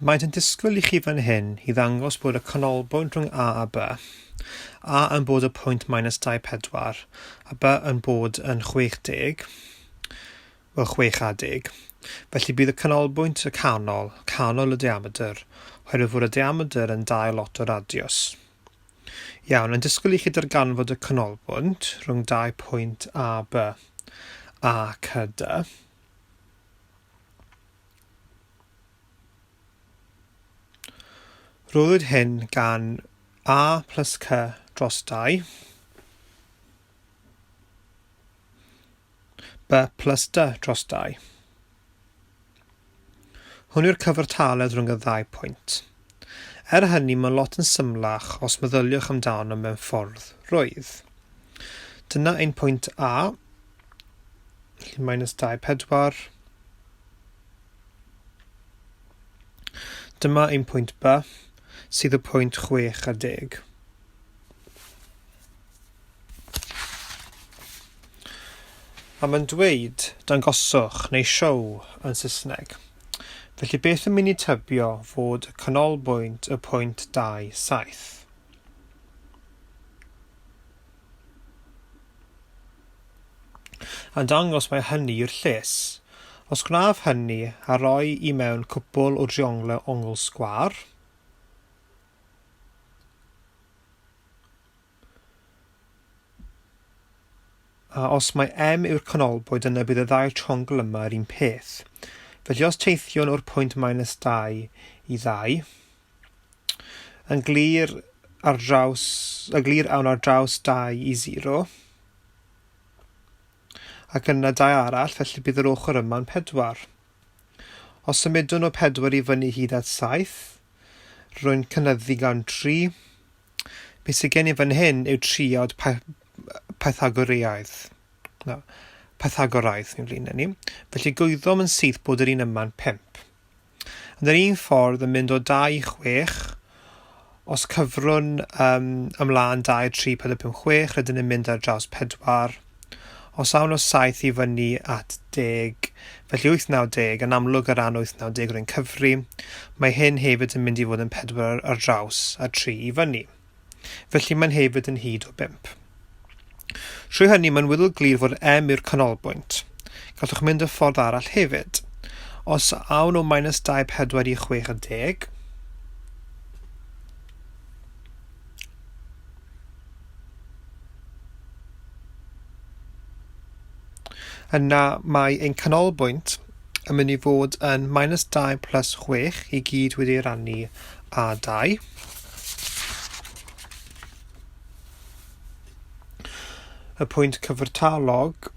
Maent yn disgwyl i chi fan hyn i ddangos bod y canolbwynt rhwng A a B, A yn bod y pwynt minus 24 a B yn bod yn 60, wel 6 a 10. Felly bydd y canolbwynt y canol, canol y diamedr, oherwydd fod y diamedr yn dau lot o radiws. Iawn, yn disgwyl i chi darganfod y canolbwynt rhwng dau pwynt A, B a C, D. Rhoddwyd hyn gan A plus C dros 2, B plus D dros 2. Hwn yw'r cyfartaledd rhwng y ddau pwynt. Er hynny, mae lot yn symlach os meddyliwch amdano mewn ffordd rwydd. Dyna ein pwynt A, felly minus 2, 4. Dyma ein pwynt B, sydd y pwynt 6 a 10. A mae'n dweud dangoswch neu show yn Saesneg. Felly beth yn mynd i tybio fod y canolbwynt y pwynt 2, 7? A dangos mai hynny yw'r lles. Os gwnaf hynny a roi i mewn cwpwl o drionglau ongl sgwâr, a os mai M yw'r canolbwynt yna bydd y ddau triongl yma yr un peth. Felly os teithiwn o'r pwynt minus 2 i 2, Yn glir ar draws, y glir awn ar draws 2 i 0. Ac yna dau arall, felly bydd yr ochr yma'n 4. Os symudwn o 4 i fyny hyd at 7, rwy'n cynyddu gan 3. Beth sydd gen i fan hyn yw triawd Pythagoreaidd. No, Pythagoraidd ni'n flin ni. Felly gwyddom yn syth bod yr un yma'n 5. Yn yr un ffordd yn mynd o 2 i 6, os cyfrwn um, ymlaen 2, 3, 4, 5, 6, rydyn yn mynd ar draws 4. Os awn o 7 i fyny at 10, felly 8, 9, 10, yn amlwg ar ran 8, 9, 10 rwy'n cyfri, mae hyn hefyd yn mynd i fod yn 4 ar draws a 3 i fyny. Felly mae'n hefyd yn hyd o 5. Trwy hynny mae'n weddol glir fod M yw'r canolbwynt. Gallwch mynd y ffordd arall hefyd. Os awn o minus 2, 4 i 6 a 10, yna mae ein canolbwynt yn mynd i fod yn minus 2 plus 6 i gyd wedi ei rannu â 2. Y pwynt cyfartalog,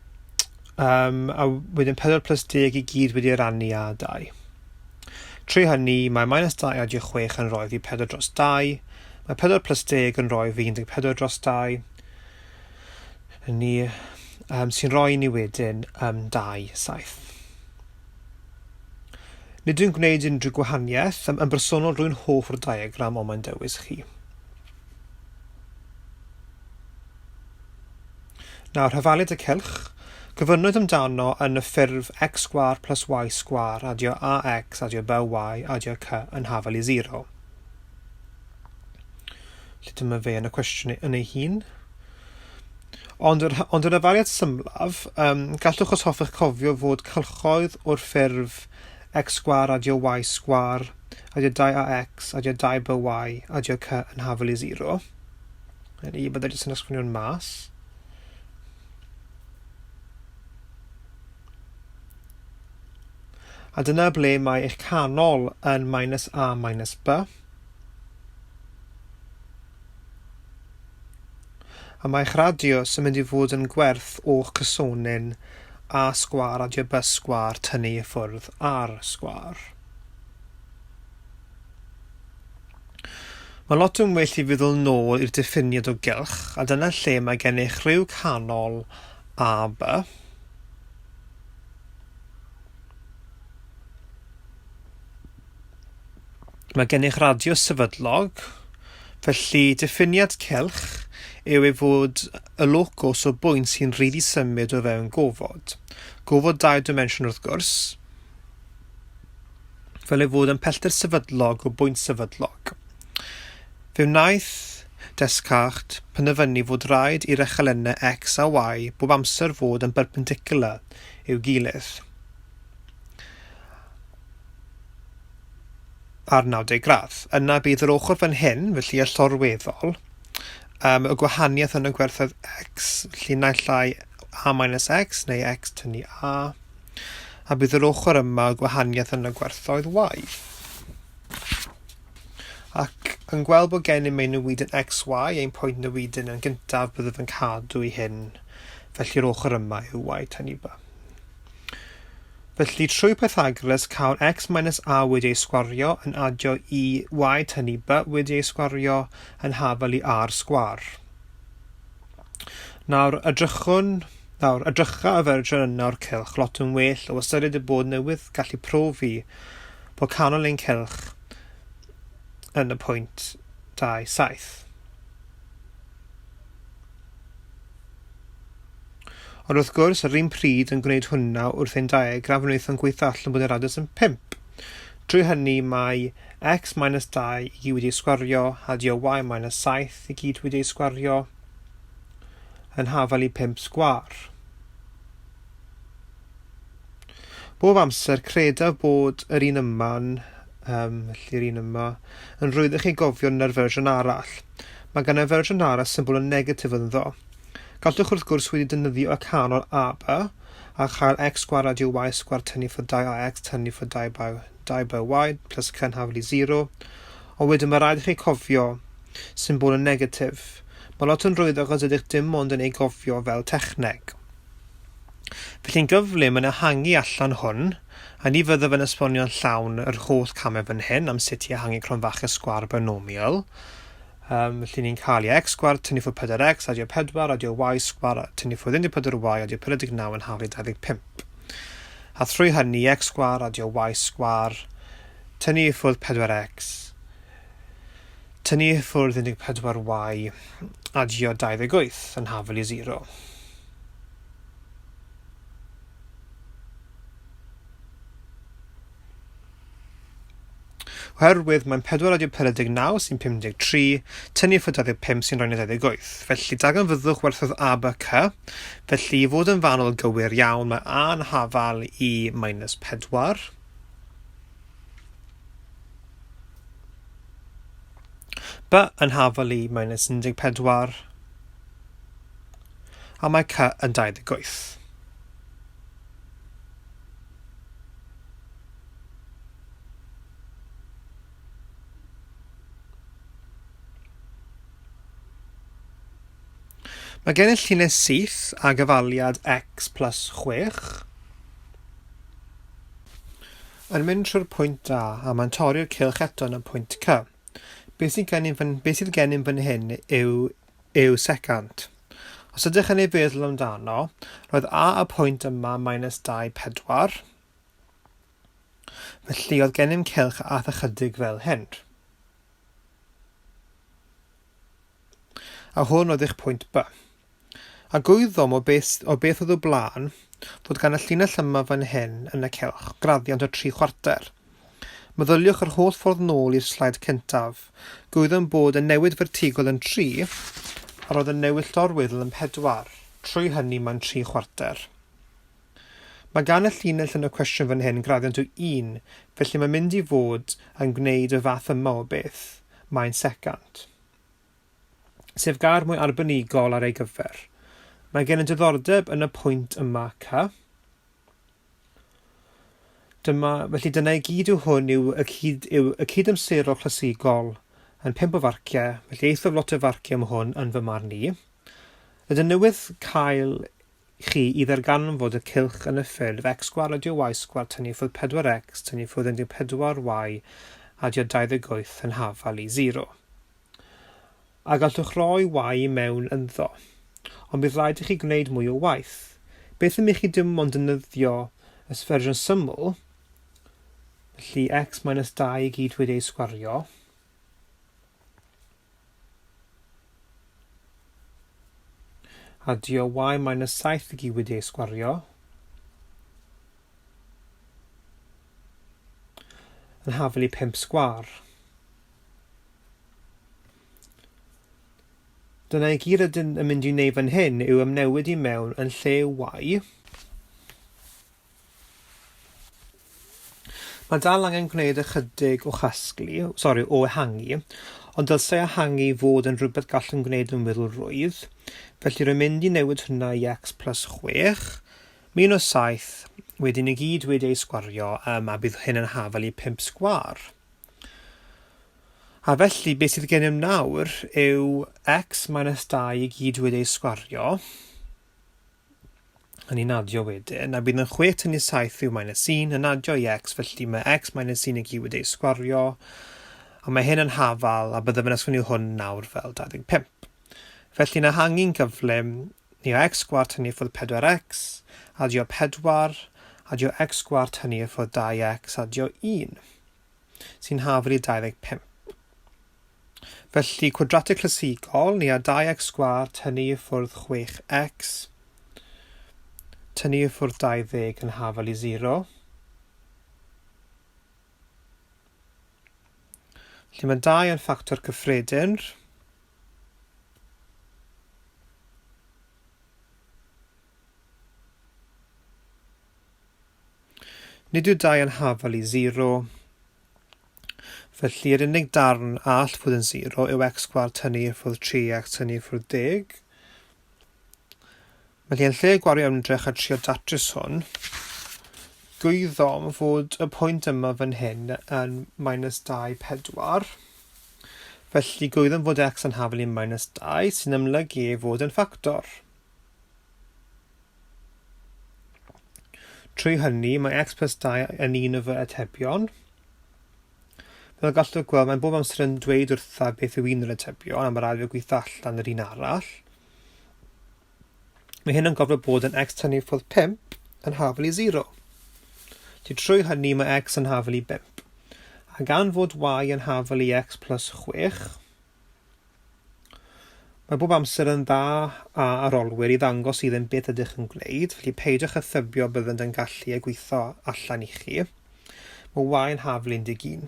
um, a wedyn 4 plus 10 i gyd wedi ei rannu â 2. Trwy hynny, mae minus 2 adio 6 yn rhoi fi 4 dros 2, mae 4 plus 10 yn rhoi fi 14 dros 2, ni, um, sy'n rhoi ni wedyn um, 2, 7. Nid yw'n gwneud unrhyw gwahaniaeth, yn, yn bersonol rwy'n hoff o'r diagram ond mae'n dewis chi. Nawr, hafaliad y cylch. Gofynnwyd amdano yn y ffurf x sgwâr plus y sgwâr adio ax adio by adio c yn hafal i 0. Felly dyma fe yn y cwestiwn yn ei hun. Ond yr, ond yr yfariad symlaf, um, gallwch os hoffech cofio fod cylchoedd o'r ffurf x sgwâr adio y sgwâr adio 2ax adio 2by adio c yn hafal i 0. Yn i byddai jyst yn ysgrifennu'n mas. A dyna ble mae eich canol yn minus a minus b. A mae eich radiws yn mynd i fod yn gwerth o'ch cysonyn a sgwâr adio b sgwâr tynnu i ffwrdd r sgwâr. Mae lot yn well i feddwl nôl i'r diffiniad o gylch, a dyna lle mae gennych rhyw canol A, B. Mae gennych radiws sefydlog, felly diffiniad cylch yw ei fod y locws o bwynt sy'n rhydd i symud o fewn gofod. Gofod dau dimensiwn wrth gwrs. fel ei fod yn pellter sefydlog o bwynt sefydlog. Fe wnaeth Descartes penderfynu fod rhaid i'r echelennau X a Y bob amser fod yn berpendicular i'w gilydd ar 90 gradd. Yna bydd yr ochr fan hyn, felly y llorweddol, um, y gwahaniaeth yn y gwerthoedd x, felly naill ai a minus x neu x tynnu a, a bydd yr ochr yma y gwahaniaeth yn y gwerthoedd y. Ac yn gweld bod gennym ein newidyn x, y, ein pwynt newidyn yn gyntaf, byddaf yn cadw i hyn, felly'r ochr yma yw y tynnu b. Felly trwy Pythagoras cawn x minus a wedi ei sgwario yn adio i y tynnu b wedi ei sgwario yn hafal i r sgwar. Nawr edrychwn, nawr edrycha y fersiwn yna o'r cylch lot yn well o ystyried y bod newydd gallu profi bod canol ein cylch yn y pwynt 2, 7. Ond wrth gwrs, ar yr un pryd yn gwneud hwnna wrth ein diagram, fe wnaethom gweithio allan bod y radiws yn 5. Drwy hynny, mae x minus 2 i gyd wedi ei sgwario, adio y minus 7 i gyd wedi ei sgwario, yn hafal i 5 sgwâr. Bob amser, credaf bod yr un yma'n, um, felly'r un yma, yn rhwydd i chi gofio yn yr fersiwn arall. Mae gan y fersiwn arall symbol y negatif ynddo. Gallwch wrth gwrs wedi defnyddio y canol a b a chael x sgwâr adio y sgwâr tynnu ffwrdd 2ax tynnu ffwrdd 2by plus cynhafal i 0, ond wedyn mae rhaid i chi cofio symbolau negatif. Mae lot yn rhwyddach os ydych dim ond yn ei gofio fel techneg. Felly'n gyflym yn ehangu allan hwn, a ni fyddaf yn esbonio'n llawn yr holl camau fan hyn am sut i ehangu cromfachau sgwâr binomial, Um, felly ni'n cael i x sgwar tynnu ffwrdd 4x, adio 4, adio y sgwar tynnu ffwrdd 14y, adio 49 yn haflu 25. A thrwy hynny, x sgwar adio y sgwar tynnu i ffwrdd 4x, tynnu i ffwrdd 14y, adio 28 yn haflu i 0. Oherwydd mae'n 4 adio 49 sy'n 53, tynnu ffwrdd 25 sy'n rhoi 28. Felly darganfyddwch werthoedd A, B, C. Felly i fod yn fanwl gywir iawn, mae A yn hafal i minus 4. B yn hafal i minus 14. A mae C yn 28. Mae gennych llinell syth a gyfaliad x plus 6 yn mynd trwy'r pwynt A a mae'n torri'r cylch eto yn y pwynt C. Beth sydd gennym fan, beth sydd gennym fan hyn yw, yw secant. Os ydych yn ei feddwl amdano, roedd A y pwynt yma minus 2, 4. Felly oedd gennym cylch a ath ychydig fel hyn. A hwn oedd eich pwynt B. A gwyddom o beth, o beth oedd o blaen fod gan y llinell yma fan hyn yn y cylch graddiant o 3 chwarter. Meddyliwch yr holl ffordd nôl i'r sleid cyntaf. Gwyddom bod y newid fertigol yn 3 a roedd y newid llorweddol yn 4. Trwy hynny mae'n 3 chwarter. Mae gan y llinell yn y cwestiwn fan hyn graddiant o 1, felly mae'n mynd i fod yn gwneud y fath yma o beth, mae'n secant. Sef gair mwy arbenigol ar ei gyfer. Mae gen y diddordeb yn y pwynt yma C. Dyma, felly dyna i gyd yw hwn yw y, cyd, yw y cydamserol clasigol yn 5 o farciau, felly eithaf lot o farciau am hwn yn fy marn i. Rydyn newydd cael chi i ddarganfod y cylch yn y ffurf x sgwâr adio y sgwâr tynnu ffwrdd 4x tynnu ffwrdd 14y adio 28 yn hafal i 0. A gallwch roi y i mewn ynddo. Ond bydd rhaid i chi gwneud mwy o waith. Beth am i chi dim ond defnyddio y fersiwn syml, felly x minus 2 i gyd wedi ei sgwario, Adio y minus 7 i gyd wedi ei sgwario. yn hafal i 5 sgwâr. Dyna i gyd rydyn yn mynd i wneud fan hyn yw ymnewid i mewn yn lle y. Mae dal angen gwneud ychydig o chasglu, sori, o ehangu, ond dylsai ehangu fod yn rhywbeth gallwn gwneud yn weddol rwydd. Felly rwy'n mynd i newid hwnna i x plus 6, minus 7, wedyn i gyd wedi ei sgwario, um, a bydd hyn yn hafal i 5 sgwâr. A felly, beth sydd gennym nawr yw x minus 2 i gyd wedi ei sgwario, a ni'n adio wedyn, a bydd yn 6 tynnu 7 yw minus 1, yn adio i x, felly mae x minus 1 i gyd wedi ei sgwario, a mae hyn yn hafal, a byddaf yn ysgrifennu hwn nawr fel 25. Felly yn ehangu'n gyflym, ni o x sgwâr tynnu ffwrdd 4x, adio 4, adio x sgwâr tynnu ffwrdd 2x, adio 1, sy'n hafal i 25. Felly, cwadratig clasigol, ni â 2x sgwâr tynnu i ffwrdd 6x, tynnu i ffwrdd 20 yn hafal i 0. Felly mae 2 yn ffactor cyffredin. Nid yw 2 yn hafal i 0, felly yr unig darn a all fod yn 0 yw x sgwâr tynnu i ffwrdd 3x tynnu i ffwrdd 10. Felly yn lle gwario ymdrech a trio datrys hwn, gwyddom fod y pwynt yma fan hyn yn minus 2, 4. Felly gwyddom fod x yn hafal i minus 2, sy'n amlygu ei fod yn ffactor. Trwy hynny, mae x plus 2 yn un o fy atebion. Fel gallwch gweld, mae'n bob amser yn dweud wrtha beth yw un o'r atebion, a mae rhaid fi gweithio allan yr un arall. Mae hyn yn gofio bod yn x tynnu ffwrdd 5 yn hafal i 0. Felly trwy hynny mae x yn hafal i 5. A gan fod y yn hafal i x plus 6, Mae bob amser yn dda a arolwyr i ddangos iddynt beth ydych yn gwneud, felly peidiwch â thybio byddant yn gallu ei gweithio allan i chi. Mae Y yn haflu 11.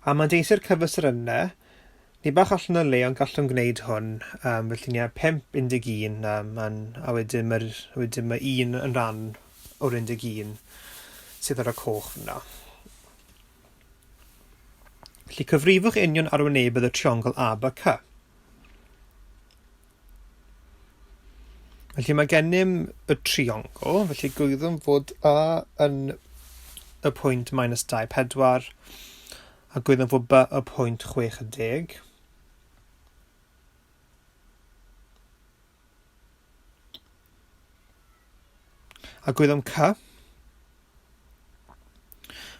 A manteisiau'r cyfystyrynnau, ni bach allan o le ond gallwn gwneud hwn, um, felly ni ar 5, 11, um, an, a wedyn mae'r wedyn mae 1 yn rhan o'r 11 sydd ar y coch fyna. Felly cyfrifwch union arwynebedd y triongl ABC. Felly mae gennym y triongl, felly gwyddwn fod A yn y pwynt minus 2, 4, a gwyddwn fod B y pwynt 6 a 10. A gwyddom C.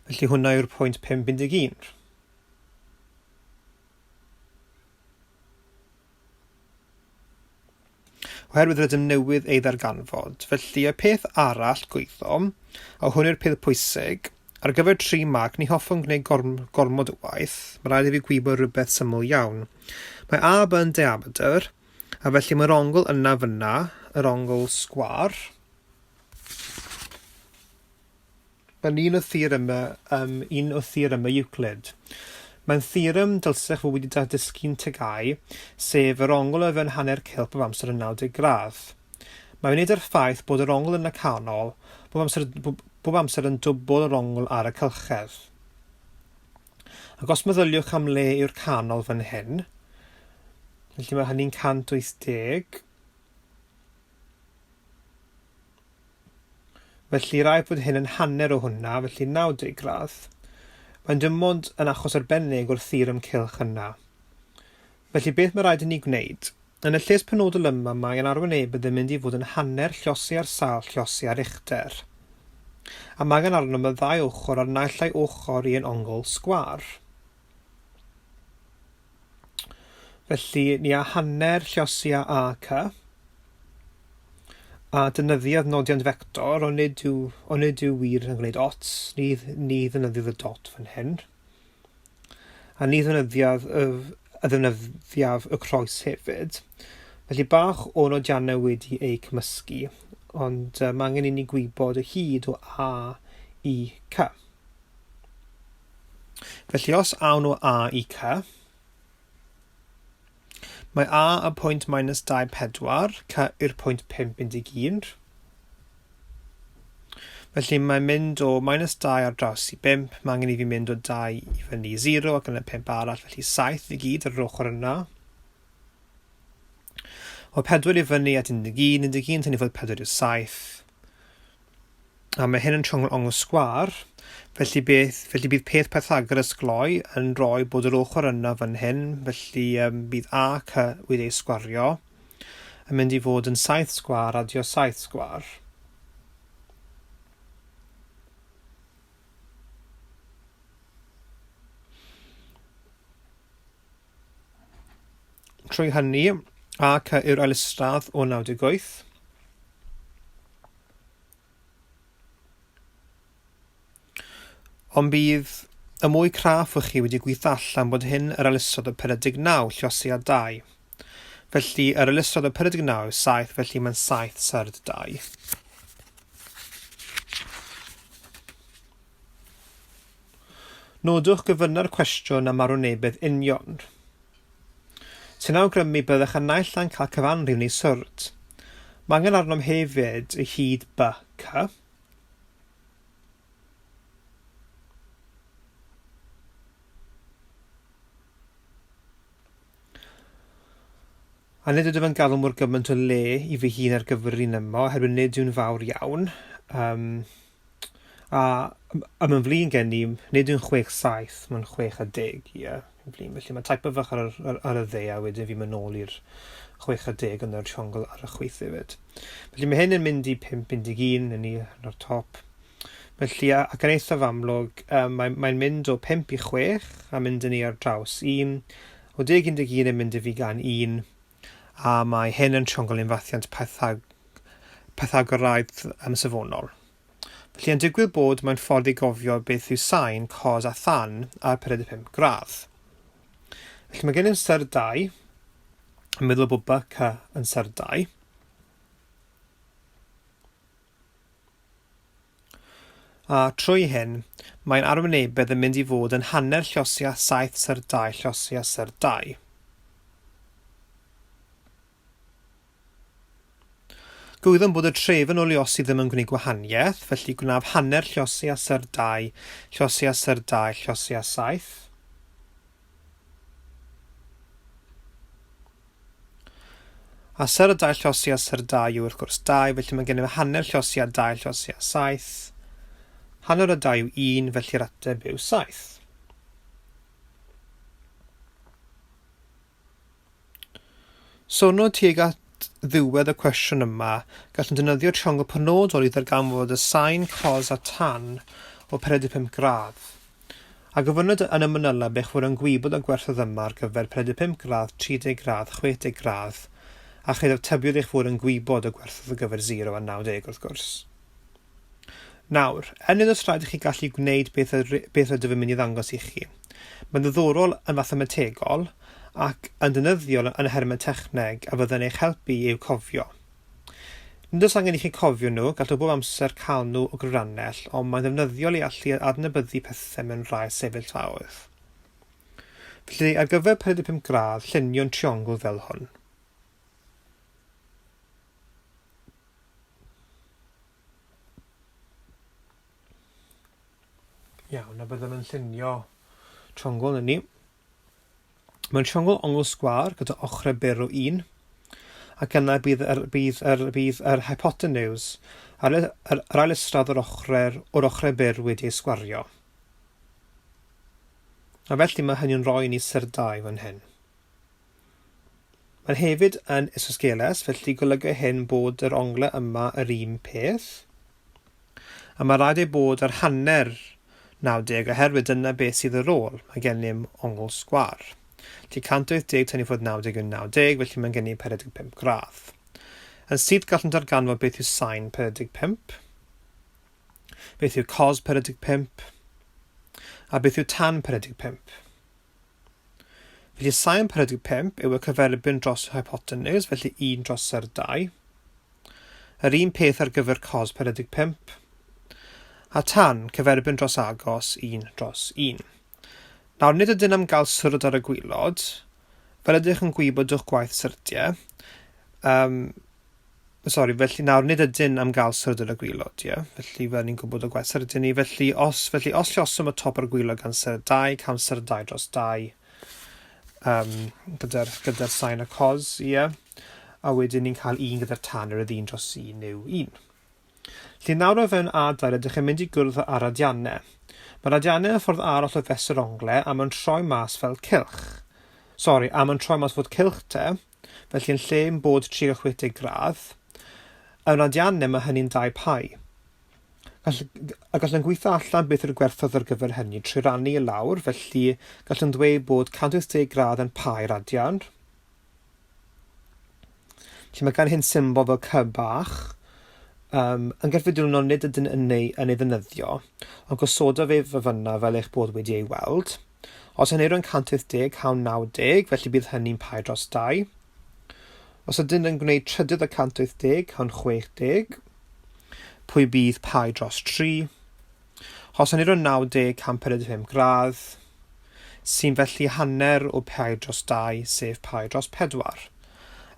Felly hwnna yw'r pwynt 5.11. Oherwydd rydym newydd ei ddarganfod. Felly y peth arall gwyddom, a hwn yw'r peth pwysig, ar gyfer 3 marc ni hoffwn gwneud gorm gormod o waith, mae rhaid i fi gwybod rhywbeth syml iawn. Mae A B yn diametr, A felly mae'r ongl yna fyna, yr ongl sgwâr. Mae'n un o theoremau, um, un o theoremau Euclid. Mae'n theorem dylsech fod wedi dysgu'n TGAU, sef yr ongl o fewn hanner cylch bob amser yn 90 gradd. Mae'n wneud â'r ffaith bod yr ongl yn y canol bob amser, bob amser yn dwbl yr ongl ar y cylchedd. Ac os meddyliwch am le yw'r canol fan hyn, felly mae hynny'n 180. Felly rhaid bod hyn yn hanner o hwnna, felly 90 gradd. Mae'n dim ond yn achos arbennig o'r theorem cylch yna. Felly beth mae rhaid i ni gwneud? Yn y lles penodol yma mae ein arwynebedd yn mynd i fod yn hanner llosi ar sail llosi ar uchder. A mae angen arnom y ddau ochr ar naill ai ochr i ein ongl sgwâr. Felly ni â hanner llosi â AC a defnyddiodd nodiant fector, ond nid yw, ond nid yw wir yn gwneud ots, ni, ni ddefnyddiodd y dot fan hyn. A ni ddefnyddiaf y, a ddefnyddiaf y croes hefyd. Felly bach o nodiannau wedi eu cymysgu, ond uh, mae angen i ni gwybod y hyd o A i C. Felly os awn o A i C, mae A y pwynt minus 2, 4, C yw'r pwynt 5, 11. Felly mae'n mynd o minus 2 ar draws i 5, mae angen i fi mynd o 2 i fyny i 0 ac yna 5 arall, felly 7 i gyd ar yr ochr yna. O 4 i fyny at 11, 11 tynnu ffwrdd 4 yw 7. A mae hyn yn triongl ongl sgwâr, felly, beth, felly bydd peth Pythagoras gloi yn rhoi bod yr ochr yna fan hyn, felly um, bydd A, C wedi ei sgwario, yn mynd i fod yn 7 sgwâr adio 7 sgwâr. Trwy hynny, AC yw'r ail isradd o 98. Ond bydd y mwy craff o chi wedi gweithio allan bod hyn yr ail isradd o 49, lliosi a 2. Felly, yr ail isradd o 49 yw 7, felly mae'n 7 syrd 2. Nodwch gyfynna'r cwestiwn am arwynebedd union, sy'n awgrymu byddech y naill ai'n cael cyfanrif neu swrd. Mae angen arnom hefyd y hyd BC. A nid ydym yn gadael mor gymaint o le i fy hun ar gyfer yr un yma, oherwydd nid yw'n fawr iawn. Um, a, a mae'n flin gen i, nid yw'n 6-7, mae'n 6 a 10, ie, yeah, yn flin. Felly mae typo fach ar, ar, ar y dde a wedyn fi'n mynd nôl i'r 6 a 10 yn yr triongl ar y chwith hefyd. Felly mae hyn yn mynd i 5.11 yn ni ar y top. Felly, ac yn eithaf amlwg, um, mae'n mae mynd o 5 i 6 a mynd yn ni ar draws 1, o 10 11 yn mynd i fi gan 1, a mae hyn yn triongl unfathiant Pythag Pythagoraidd um, safonol. Felly, yn digwydd bod mae'n ffordd i gofio beth yw sain, cos a than ar 45 gradd. Felly mae gennym syr 2, yn meddwl bod BC yn syr 2. A trwy hyn, mae'n arwynebedd yn mynd i fod yn hanner llosi a saith syr dau llosi a syr dau. Gwyddwn bod y trefn o luosi ddim yn gwneud gwahaniaeth, felly gwnaf hanner llosi a syr dau, llosi a syr dau, llosi a saith. A syr y dau llosi a syr dau yw wrth gwrs 2, felly mae gennym hanner llosi a dau llosi a 7. Hanner o dau yw 1, felly'r ateb yw 7. Sono tuag at ddiwedd y cwestiwn yma, gallwn defnyddio triongl penodol i ddarganfod y sain, cos a tan o 45 gradd. A gofynnwyd yn y manyleb eich fod yn gwybod y gwerthoedd yma ar gyfer 45 gradd, 30 gradd, 60 gradd, a chredaf tybiodd eich fod yn gwybod y gwerthoedd ar gyfer 0 a 90 wrth gwrs. Nawr, er nid oes rhaid i chi gallu gwneud beth, beth rydw i'n mynd i ddangos i chi, mae'n ddiddorol yn fathemategol ac yn ddefnyddiol yn nhermau techneg a fyddai'n eich helpu i'w cofio. Nid oes angen i chi cofio nhw, gallwch bob amser cael nhw o gyfrannell, ond mae'n ddefnyddiol i allu adnabyddu pethau mewn rhai sefyllfaoedd. Felly, ar gyfer 45 gradd, lluniwn triongl fel hwn. Iawn, a byddwn yn llunio triongl yn ni. Mae'n triongl ongl sgwâr gyda ochrau byr o 1, ac yna bydd yr, bydd yr, bydd yr hypotenws a'r, yr, yr ail isradd o'r ochrau, o'r ochrau byr wedi ei sgwario. A felly mae hynny'n rhoi ni syr 2 fan hyn. Mae'n hefyd yn isosgeles, felly golyga hyn bod yr onglau yma yr un peth. A mae rhaid ei bod ar hanner 90 oherwydd dyna beth sydd ar ôl. Mae gennym ongl sgwâr. Felly 180 tynnu ffwrdd 90 yw 90, felly mae gennym 45 gradd. Yn syth gallwn darganfod beth yw sain 45, beth yw cos 45, a beth yw tan 45. Felly sain 45 yw y cyferbyn dros y hypotenws, felly 1 dros yr 2. Yr un peth ar gyfer cos 45. A tan, cyferbyn dros agos, 1 dros 1. Nawr, nid ydyn am gael syrd ar y gwylod, fel ydych yn gwybod o'ch gwaith syrdiau. Um, sori, felly nawr nid ydyn am gael syrd ar y gwylod, ie? Felly fel ni'n gwybod o gwaith syrdiau ni, felly os, felly os llosom y top ar gwylod gan syrd 2, cawn syrd 2 dros 2, um, gyda'r gyda sain a cos, ie? A wedyn ni'n cael 1 gyda'r tan yr 1 dros 1 yw 1. Felly nawr o fewn adael ydych yn mynd i gwrdd â radiannau. Mae radiannau yn ffordd arall o fesur ongle a mae'n troi mas fel cylch. Sori, a mae'n troi mas fod cylch te, felly yn lle yn bod 360 gradd, yn radiannau mae hynny'n 2 pi. Gall, a gallwn gweithio allan beth yw'r gwerthoedd ar gyfer hynny trwy rannu i lawr, felly gallwn ddweud bod 180 gradd yn pi radian. Felly mae gan hyn symbol fel cy bach. Um, yn gyffredinol nid ydyn yn ei, yn ei ddefnyddio, ond gosodaf ef fy fyna fel eich bod wedi ei weld. Os yn eirwyn 180, cawn 90, felly bydd hynny'n pi dros 2. Os ydyn yn gwneud trydydd o 180, cawn 60. Pwy bydd pi dros 3? Os yn eirwyn 90, cawn 45 gradd, sy'n felly hanner o pi dros 2, sef pi dros 4.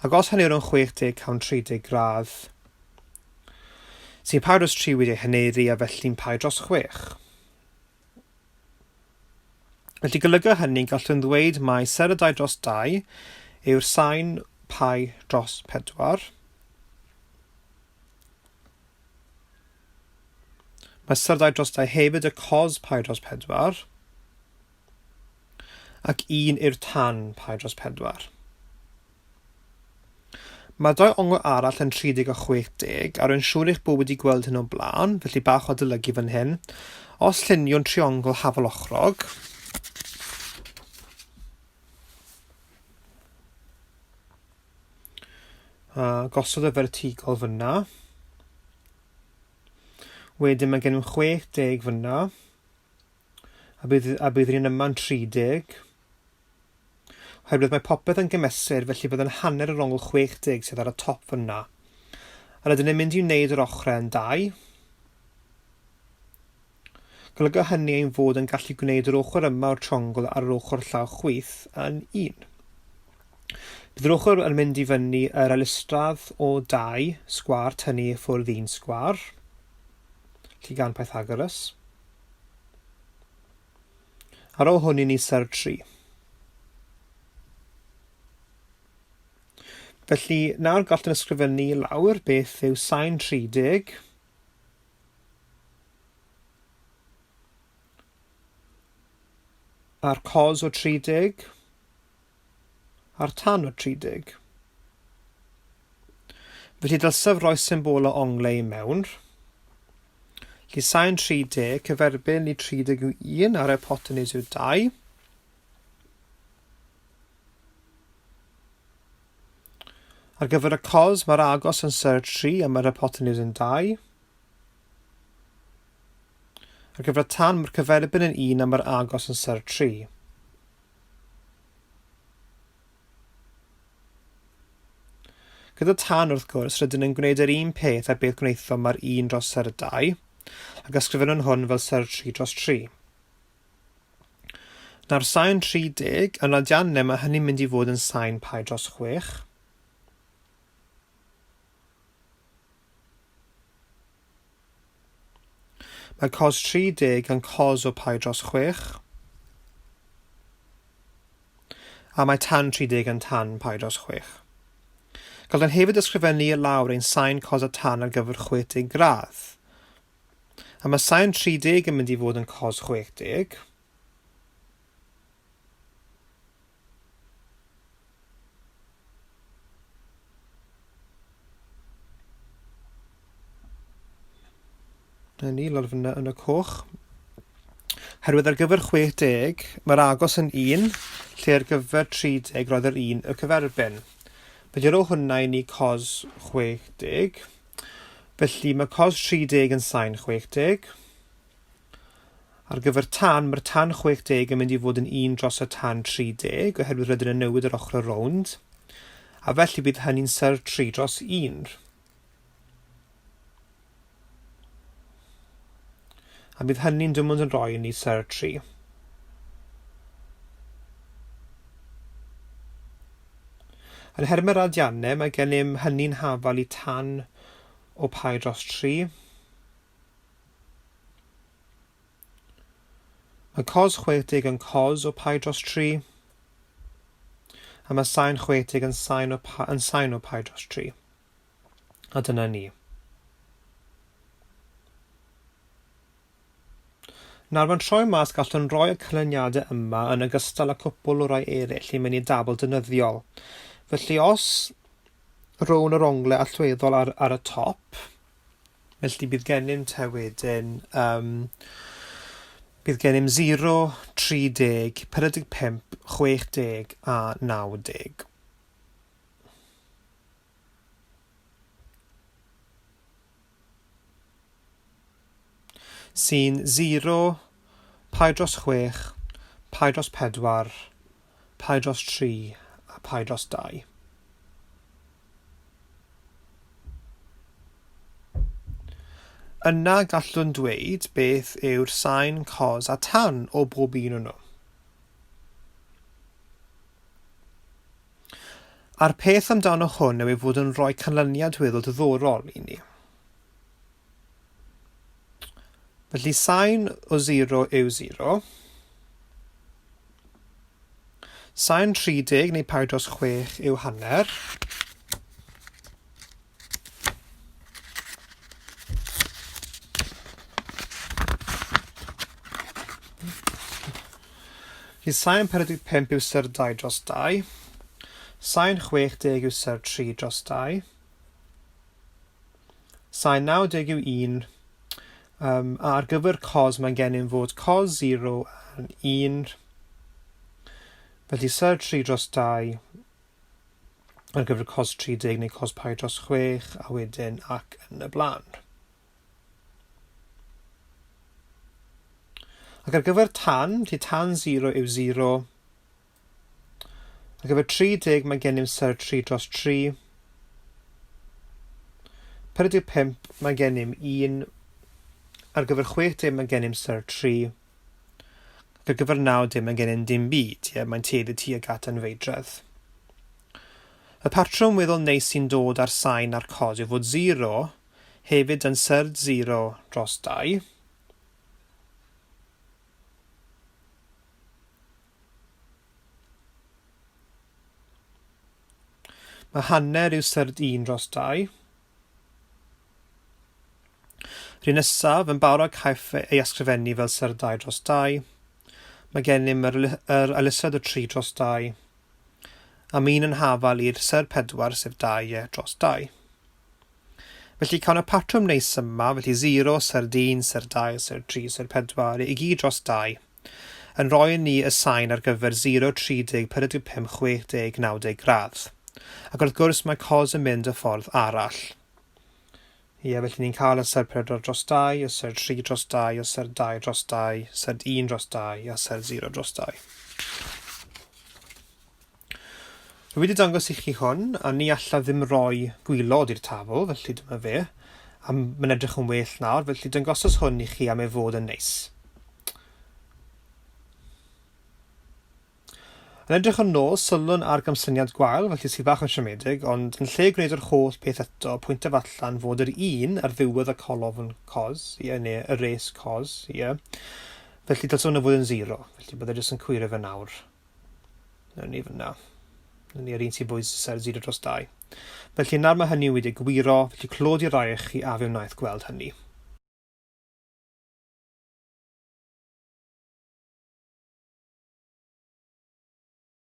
Ac os hannerwn 60, cawn 30 gradd, sy'n pi dros 3 wedi ei haneru a felly'n pi dros 6. Felly golyga hynny gallwn ddweud mai ser y 2 dros 2 yw'r sain pi dros 4. Mae ser 2 dros 2 hefyd y cos pi dros 4 ac 1 yw'r tan pi dros 4. Mae dau ongl arall yn 30 a 60, a rwy'n siŵr eich bod wedi gweld hyn o blaen, felly bach o adolygu fan hyn. Os lluniwn triongl hafal ochrog, a gosod y fertigol fyna. Wedyn mae gennym 60 fyna, a bydd, a bydd yr un yma'n 30. Oherwydd mae popeth yn gymesur, felly bydd yn hanner yr ongl 60 sydd ar y top fyna. A rydyn ni'n mynd i wneud yr ochrau yn 2. Golyga hynny ein fod yn gallu gwneud yr ochr yma o'r triongl ar yr ochr llaw chwith yn 1. Bydd yr ochr yn mynd i fyny yr ailysdradd o 2 sgwâr tynnu i ffwrdd 1 sgwâr, felly gan Pythagoras. Ar ôl hwn i ni ser 3. Felly nawr gallwn ysgrifennu i lawr beth yw sain 30 A'r cos o 30. A'r tan o 30. Felly dylsaf roi symbolau onglau i mewn. Felly sain 30 cyferbyn i 31 a'r hypotenws yw 2. Ar gyfer y cos, mae'r agos yn ser 3 a mae'r hypotenws yn 2. Ar gyfer y tan, mae'r cyferbyn yn 1 a mae'r agos yn ser 3. Gyda tan, wrth gwrs, rydyn yn gwneud yr un peth â beth gwnaethom ar 1 dros ser 2, ac ysgrifennwn hwn fel ser 3 dros 3. Nawr sain 30, yn radiannau mae hynny'n mynd i fod yn sain pi dros 6. Mae cos 30 yn cos o pi dros 6. A mae tan 30 yn tan pi dros 6. Gallwn hefyd ysgrifennu i lawr ein sain cos a tan ar gyfer 60 gradd. A mae sain 30 yn mynd i fod yn cos 60. Na ni, lawr fyna yn y coch. Herwydd ar gyfer 60, mae'r agos yn 1, lle ar gyfer 30 roedd yr 1 y cyferbyn. Felly ar ôl hwnna i ni cos 60. Felly mae cos 30 yn sain 60. Ar gyfer tan, mae'r tan 60 yn mynd i fod yn 1 dros y tan 30, oherwydd rydyn yn newid yr ochr rownd. A felly bydd hynny'n ser 3 dros 1. A bydd hynny'n dim ond yn rhoi i ni ser 3. Yn nhermau radiannau, mae gennym hynny'n hafal i tan o pi dros 3. Mae cos 60 yn cos o pi dros 3. A mae sain 60 yn sain o, yn sain o pi dros 3. A dyna ni. Nawr mae'n troi mas gallwn roi y canlyniadau yma yn ogystal â cwpwl o rai eraill i mewn i dabl defnyddiol. Felly os rown yr ongle allweddol ar, ar y top, felly bydd gennym te wedyn, um, bydd gennym 0, 30, 45, 60 a 90. Sy'n 0, pi dros 6, pi dros 4, pi dros 3 a pi dros 2. Yna gallwn dweud beth yw'r sain, cos a tan o bob un o nhw. A'r peth amdano hwn yw ei fod yn rhoi canlyniad weddol diddorol i ni. Felly sain o 0 yw 0. Sain 30 neu pi dros 6 yw hanner. Felly sain 45 yw syr 2 dros 2. Sain 60 yw syr 3 dros 2. Sain 90 yw 1. Um, a ar gyfer cos mae gennym fod cos 0 yn 1. Felly syr 3 dros 2 ar gyfer cos 30 neu cos pi dros 6 a wedyn ac yn y blaen. Ac ar gyfer tan, felly tan 0 yw 0. Ar gyfer 30 mae gennym syr 3 dros 3. 45 mae gennym 1. Ar gyfer 60 mae gennym syr 3. Ac ar gyfer 90 mae gennym dim byd, ie, mae'n tueddu tuag at anfeidredd. Y patrwm weddol neis sy'n dod ar sain a'r cod yw fod 0 hefyd yn syrd 0 dros 2. Mae hanner yw syrd 1 dros 2. Rhif nesaf, yn barod caiff ei ysgrifennu fel syrd 2 dros 2. Mae gennym yr, yr elusad o 3 dros 2. A mae un yn hafal i'r syrd 4, sef 2 dros 2. Felly cawn y patrwm neis yma, felly 0, syrd 1, syrd 2, syrd 3, syrd 4, i gyd dros 2, yn rhoi i ni y sain ar gyfer 0, 30, 45, 60, 90 gradd. Ac wrth gwrs mae cos yn mynd y ffordd arall. Ie, felly ni'n cael y syrd 4 dros 2, y syrd 3 dros 2, y syrd 2 dros 2, syrd 1 dros 2 a syrd 0 dros 2. Rwy wedi dangos i chi hwn, a ni allaf ddim roi gwylod i'r tabl, felly dyma fe. A mae'n edrych yn well nawr, felly dangosais hwn i chi am ei fod yn neis. Yn edrych yn ôl, sylwn ar gamsyniad gwael, felly sydd bach yn siomedig, ond yn lle gwneud yr holl peth eto, pwyntaf allan fod yr un ar ddiwedd y colofn cos, ie, neu y res cos, ie. Felly dylse hwnna fod yn zero, felly byddai jyst yn cywiro fe nawr. Nawn ni fyna. Nawn ni yr un sy'n bwys ser 0 dros 2. Felly nawr mae hynny wedi gwiro, felly clod i rai o'ch chi a fe wnaeth gweld hynny.